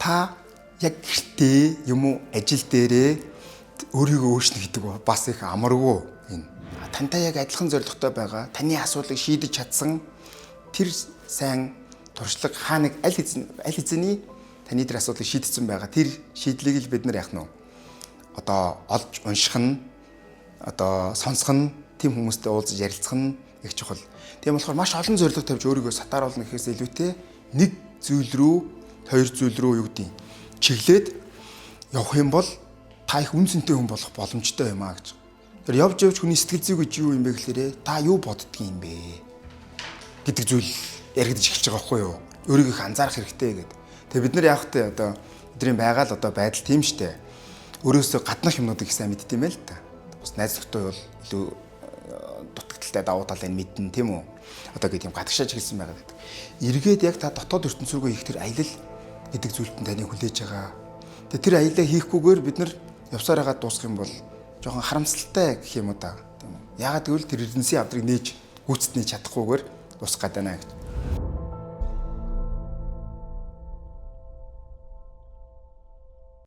Та яг гэртээ юм уу ажил дээрээ өөрийгөө өөрчлөх гэдэг бас их амаргүй энэ. Тантай яг адилхан зорилготой байгаа, таны асуудлыг шийдэж чадсан тэр сайн туршлага хаа нэг аль хэзээ аль хэзээний таны тэр асуудлыг шийдсэн байгаа. Тэр шийдлийг л бид нар яах нь одоо олж унших нь, одоо сонсох нь, тийм хүмүүстэй уулзаж ярилцах нь их чухал. Тийм болохоор маш олон зорилго тавьж өөрийгөө сатааруулна гэхээс илүүтэй нэг зүйл рүү, хоёр зүйл рүү юу гэдэг чиглээд явах юм бол та их үн цэнтэй хүн болох боломжтой юм а гэж. Тэр явж явж хүний сэтгэл зүй гэж юу юм бэ гэхлээрээ та юу боддгийг юм бэ гэдэг зүйл яригдаж эхэлж байгаа байхгүй юу? Өөрийгөө их анзаарах хэрэгтэй гэдэг. Тэгээ бид нар яах вэ, одоо бидний байгаа л одоо байдал тийм штэ. Өөрөөсөө гаднах юмнуудыг их сайн мэддэг юм байл та. Бас найз нөхдөд бол илүү дутагдалтай давуу талыг мэднэ, тийм үү? Одоо гэдэг юм гадагшааж хэлсэн байгаа гэдэг. Эргээд яг та дотоод ертөнц рүүгээ хийх тэр аялал гэдэг зүйлд нь таны хүлээж байгаа. Тэгээ тэр аяллаа хийхгүйгээр бид нар явсаар хагаад дуусах юм бол жоохон харамсалтай гэх юм уу да. Тийм үү? Яагаад гэвэл тэр эрдэнсийн авдрыг нээж гүйцэтгэж чадахгүйгээр дуусах гэдэг байна гэж.